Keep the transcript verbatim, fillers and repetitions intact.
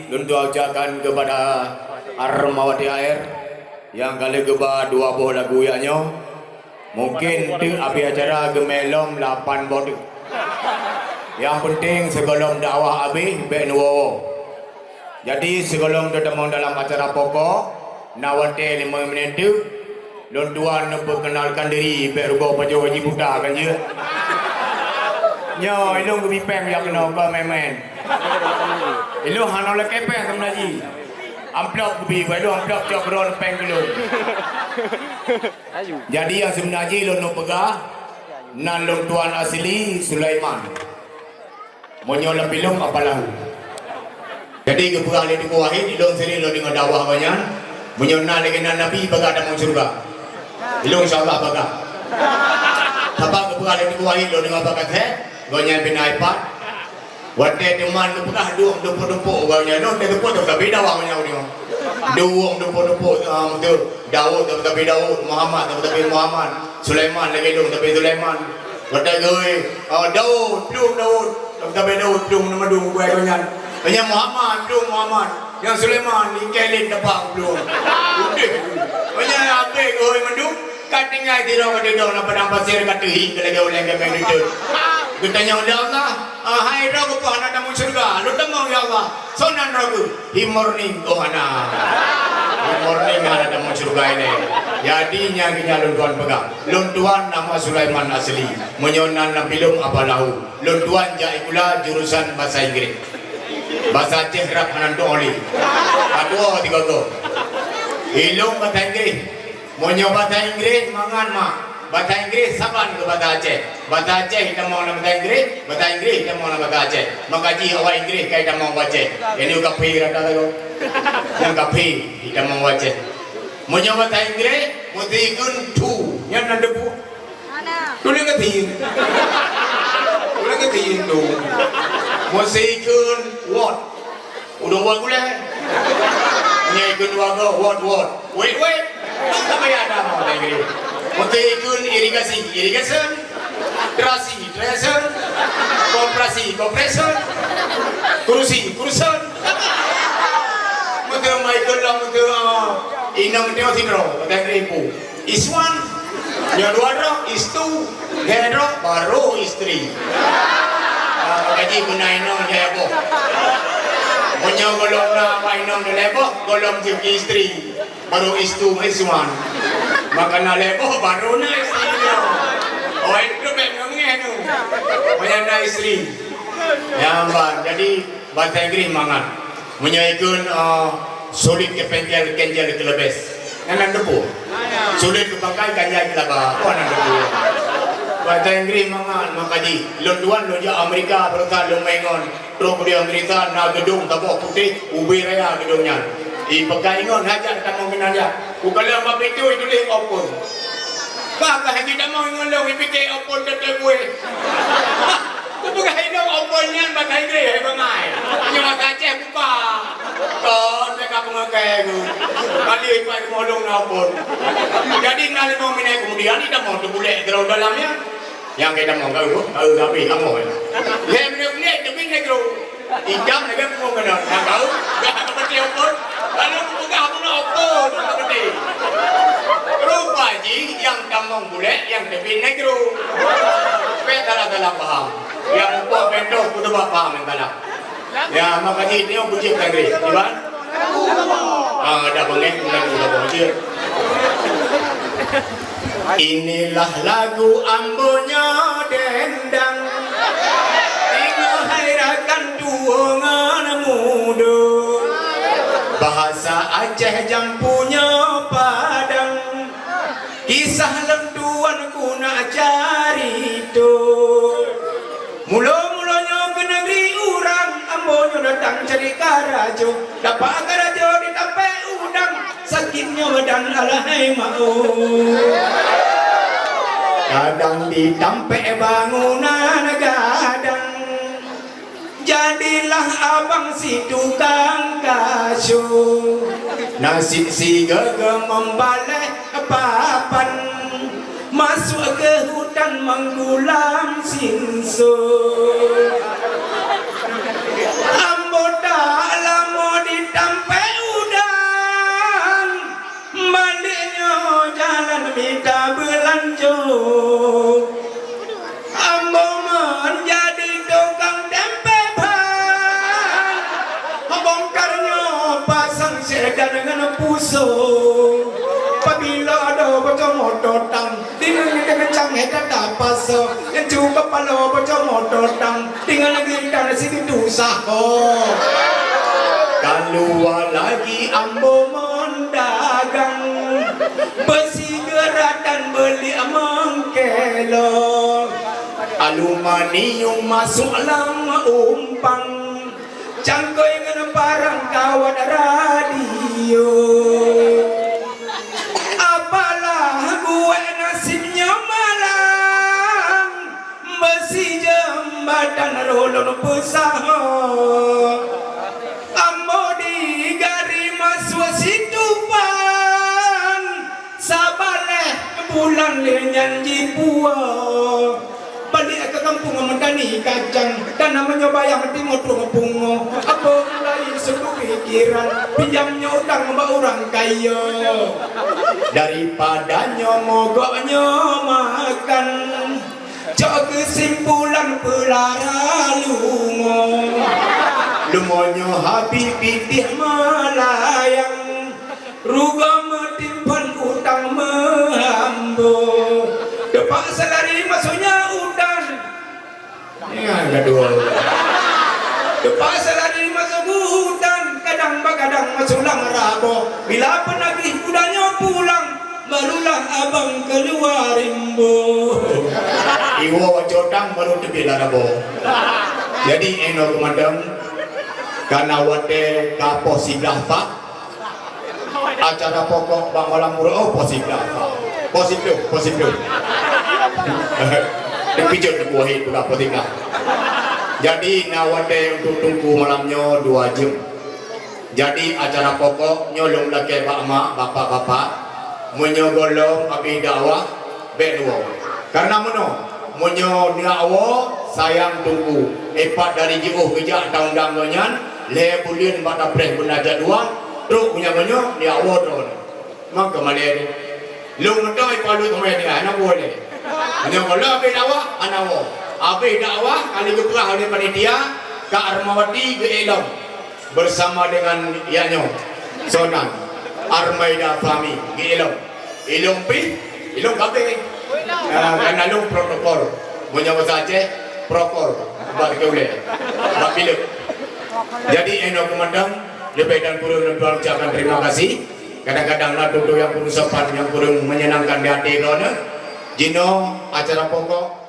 Lôn tuan ucapkan kepada Armawati Air nyang ka lheueh geuba dua boh lagu jak nyoe. Mungkin teuk abéh acara geumé lom lapan boh teuk. Nyang peunteng sigohlom dakwah abéh bék neuwoe-woe. Jadi sigohlom teutamong dalam acara pokok, na watée limong menit teuk, lôn tuan neupeukeunalkan diri bék rugoe pajoh Haji Buta kan jeuet. Nyoe ilôn geubi péng jak keunoe kon main-main. Ilôn hana lakée péng seumeunaji. Amplop geubi bak ilôn, amplop cok keudroe péng keu lôn. Jadi nyang seumeunaji lôn neuk peugah nan lôn tuan asli Sulaiman. Meunyoe lam filem apa lahu. Jadi geupeugah lé Teungku Wahid, ilôn sering lôn deungoe dakwah gobnyan, meunyoe na lagée nan Nabi bagah tamong syeuruga. Ilôn insya Allah bagah. Sabab geupeugah lé Teungku Wahid lôn deungoe bak kasét, gobnyan pih na iPad. Watée teuma geupeugah duek dumpok-dumpok gobnyan, lôn teupeue tabi dakwah gobnyan uroe nyoe. Duek dumpok-dumpok, ah, beutôi. Daud tabi Daud, Muhammad tabi Muhammad, Sulaiman lagée lôn tabi Sulaiman. Watée geuhôi, ah, Daud, plueng Daud, tabi Daud, plueng nama dong buai gobnyan. Hanya Muhammad, plueng Muhammad. Nyang Sulaiman, ikalon teupang plueng. Udeh. Hanya habéh geuhôi mandum, ka tinggai sidroe ka teudong lam padang pasir ka teuhi lagée ulée geupeugah teuteup. Geutanyong lé Allah, "Ah, hai droe geupoh hana tamong syeuruga?" "Lôn tamong, ya Allah." "Soe nan droe geuh?" "Hi Morning." "Oh, hana. Hi Morning hana tamong syeuruga ilée." Jadi nyang keuh nyan lôn tuan peugah. Lôn tuan nama Sulaiman asli. Meunyoe nan lam filem apa lahu. Lôn tuan jak sikula jurusan basa Inggris. Basa Aceh rab hana tuoh lé. Ka tuoh tiga go. Ilôn basa Inggris. Meunyoe basa Inggris mangat mak. Basa Inggris saban keu basa Aceh. Basa Aceh itamong lam basa Inggris, basa Inggris itamong lam basa Aceh. Maka jih awak Inggris ka itamong basa Aceh. Jadi kafé rata lagoe. Nyang kafé itamong basa Aceh. Meunyoe basa Inggris, meusti ikheun to. Nyan na debu. Tuléh keu tin. Tuléh keu tin tu. Meusti ikheun what. Udong buat gulai. Nyan ikheun dua go, what, what. Wait, wait. Apa payah ada mau lagi. Meusti ikheun irigasi, irrigation. Terasi, treasure. Koperasi, compression. Kurusi, kuruson. Meusti mai ikheun lah, meusti, ah, inong tengok sidroe, pakai ibu. Is one, nyoe dua droe, is two, lhée droe, baru is three. Ah, gaji beuna inong lhée boh. Meunyoe gohlom na bak inong lhée boh, gohlom jeuet keu istri. Baru is two, is one. Maka na lhée boh, baru na istri nyoe. Oh, itu bek ngengeh tu. Banyak na istri. Ya, Mbak. Jadi, Basa Inggris mangat. Meunyoe ikheun, eh, sulit keu pencil, kencil keu leubeh. Nyan nan debu. Sulit keu pakai, kencil keu laba. Apa nan debu? Basa Inggris mangat, maka jih. Lôn tuan lôn jak Amerika, baroesa lôn meuingon. Trok di Amerika na geudong saboh putéh, ubé raya geudong nyan. Ipeugah ingon hajat tamong keunan jak. Ukalon bak pintoe ituléh open. Bah, bah, lagée tamong ngon lôn, ipike open teuteupeue. Kupeugah inong open nyan basa Inggris, hai bangai. Nyoe basa Aceh buka. Kon, mereka pengakai tu. Kali ipai kemolong na open. Jadi, na limong minit kemudian, itamong teubulek terus dalam nyan. Nyang ka itamong, ka eu, ka eu, habéh, tamong. Lhée minit, minit, teubit lé gru. Idam lagée punggong keunoe. Nyang ka eu, dah ka peuti open. Lalu kupeugah bunoe open, ka peuti. Rupa jih nyang tamong bulek, nyang teubiet negro. Pek salah-salah paham. Nyang muphom pintoe kuteubak paham nyang salah. Ya, maka jih nyoe bujék tadi. Iban? Ah, dah bengeng, bukan, bukan bujék. Inilah lagu ambo nyoe dendang. Teungoh hai rakan tuwo ngon mudo. Bahasa Aceh jampu nyoe padang. Kisah lôn tuan ku na carito. Mulo-mulo nyoe keu negeri urang, ambo nyoe datang cari karajo. Dapat karajo di tampek udang, sakit nyoe badan alahai maoh. Kadang di tampek bangunan gadang, jadilah abang si tukang kaso. Nasib si geugeumeubaleh papan, masuk ke hutan menggulam sinso. Ambo tak lama Setan ngon puso, pabila ada bocor moto tang, dengan kencang heta tapaso, cuba palo bocor moto tang, dengan gitar sigitu saho. Kalua lagi ambo mon dagang, besi geratan beli mengkelo, aluminium masuk lam umpang. Cangkoi ngon parang kawat radio. Apalah buet nasib nyoe malang, besi jeumbatan ulôn peusaho. Ambo di gari masuk situpan, sabaleh bulan lé nyan jipuwoe. Balik ke kampung meutani kacang, dan namanya bayang timu trok pungo. Apa mulai seutu pikiran, pinjam nyoe utang bak urang kaya. Daripada nyoe mogok nyoe makan, cok kesimpulan peulara lumo. Lumo nyoe habis pitih melayang. Rugoe meutimpan utang meuhambo. Teupaksa lari masoe nyan udan. Nyan gadôh. Teupaksa lari masoe udan, kadang bagadang masoe lam rabo. Bila peunagih udan nyoe pulang, barulah abang keuluwa rimbo. Iwoe codang baru teubiet lam rabo. Jadi, inoe keumandang, kana watèe ka poh siblaih pat, acara pokok bak malam uroe, oh, positif. Positif, positif. Terkejut aku, wahai budak positif. Jadi, na watèe untuk teungku malam nyoe dua jeuem. Jadi, acara pokok nyoe lôn lakèe bak mak, bapak-bapak. Meunyoe gohlom habéh dakwah, bèk neuwoe. Karena meunoe, meunyoe neujak woe, sayang teungku, ipat dari jiôh geujak taundang gobnyan, lhèe buleuen bak tapreh beuna jadual, trok meunyoe-meunyoe neujak woe droeneuh. Maka malèe nyoe. Lôn meudoe ipat lôn teumé dia, hana woe lé. Meunyoe gohlom habéh dakwah, hana woe. Habéh dakwah, ka lheueh geupeugah lé panitia, Kak Rahmawati geuék lom. Bersama dengan yak nyoe, Sonan, Armaida Fahmi, geuilong. Ilong pih, ilong kabeh. Ah, karena lôn protokol. Meunyoe bahasa Aceh, prokol. Bak ulèe. Bak pileuk. Jadi, inoe keumandang, leubeh dan kureueng lôn tuan ucapkan terima kasih. Kadang-kadang na tutoe nyang kureueng sopan, nyang kureueng menyenangkan di até droeneuh. Jinoe acara pokok